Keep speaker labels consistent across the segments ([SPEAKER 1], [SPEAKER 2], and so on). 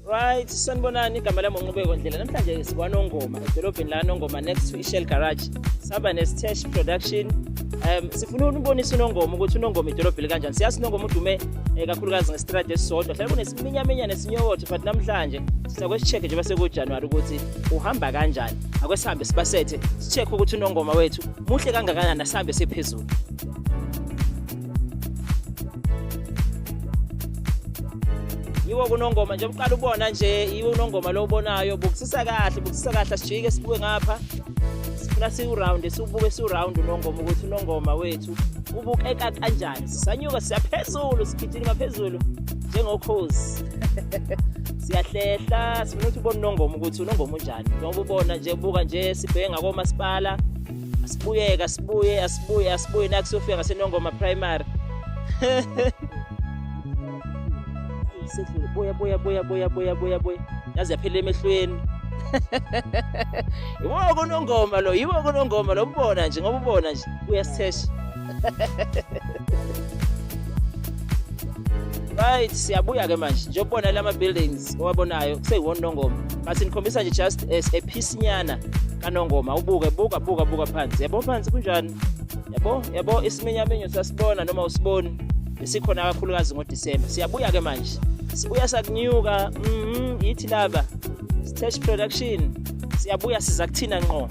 [SPEAKER 1] Right, sanibonani, igama lami uNqubeko Ndlela. Namhlanje sikwaNongoma, edolobheni laNongoma next to iShell Garage. Sihamba neStesh Production. Sifuna ukubonisa uNongoma ukuthi uNongoma idolobha likanjani. Siyazi uNongoma udume kakhulukazi ngestrade esisodwa. Hlale kunesiminyaminya nesinyokotho, but namhlanje sisakwe si-check nje base kuJanuary ukuthi uhamba kanjani. Ake sihambe sibasethe, si-check ukuthi uNongoma wethu muhle kangakanani, asihambe siphezulu. Yiwo kunongoma nje uqala ubona nje, yiwo unongoma lo ubonayo. Bukisisa kahle, bukisisa kahle, asijike sibuke ngapha. Sifuna siwu-round, siwubuke siwu-round unongoma ukuthi unongoma wethu ubukeka kanjani. Sisanyuka siyaphezulu, sigijima phezulu njengokhozi. Siyahlehla, sifuna ukuthi ubone unongoma ukuthi unongoma unjani. Njengoba ubona nje, buka nje, sibheke ngakomasipala. Asibuyeke, asibuye, asibuye, asibuye naku siyofika ngaseNongoma Primary. Sedlule, buya, buya, buya, buya, buya, buya, buya. Yaze yaphela emehlweni. Yiwo kunongoma lo, yiwo kunongoma lo, ubona nje, ngoba ubona nje, uyasithesha. Right, siyabuya ke manje. Njengoba lama buildings owabonayo kuseyiwona Nongoma. But nikhombisa nje just as a piece nyana kaNongoma. Ubuke, buka, buka, buka phansi. Yabo phansi kunjani? Yabo, yabo isiminyaminya sasibona noma usiboni. Esikhona kakhulukazi ngoDecember. Siyabuya ke manje. Sibuya sakunyuka. Yithi laba. Stesh Production. Siyabuya siza kuthina ngqo.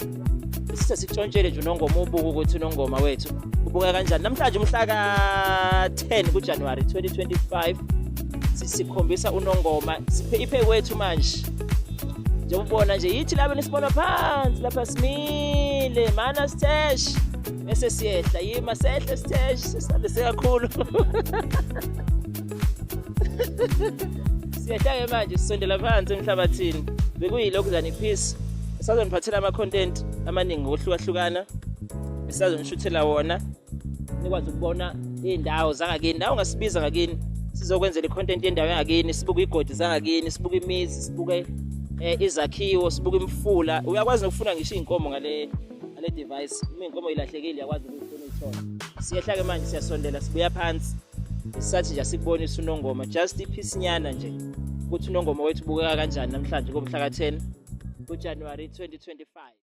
[SPEAKER 1] Sithe sitshontshele nje uNongoma, ubuka ukuthi uNongoma wethu ubuka kanjani. Namhlanje umhla ka-10 kuJanuary 2025 sikhombisa uNongoma, siphe iphe kwethu manje. Njengoba ubona nje yithi laba nisibona phansi lapha simile mana Stesh, bese siyehla yima sehle Stesh, sesandise kakhulu. Siyehla ke manje, sisondela phansi emhlabathini. Bekuyilokhu zani peace. Sazoniphathela ama content amaningi ngokuhlukahlukana, esazongishuthela wona nikwazi ukubona iy'ndawo zangakini. Nawe ungasibiza ngakini, sizokwenzela i-content yendawo yangakini, sibuke iy'godi zangakini, sibuke imizi, sibuke izakhiwo, sibuke imifula. Uyakwazi nokufuna ngisho iy'nkomo ngale device. Uma iy'nkomo ilahlekile uyakwazi ukuyifuna uyithole. Siyehla-ke manje, siyasondela, sibuya phansi. Sisathi nje asikubonise uNongoma, just iphisinyana nje ukuthi uNongoma wethu ubukeka kanjani namhlanje komhla ka-10 kuJanuary 2025.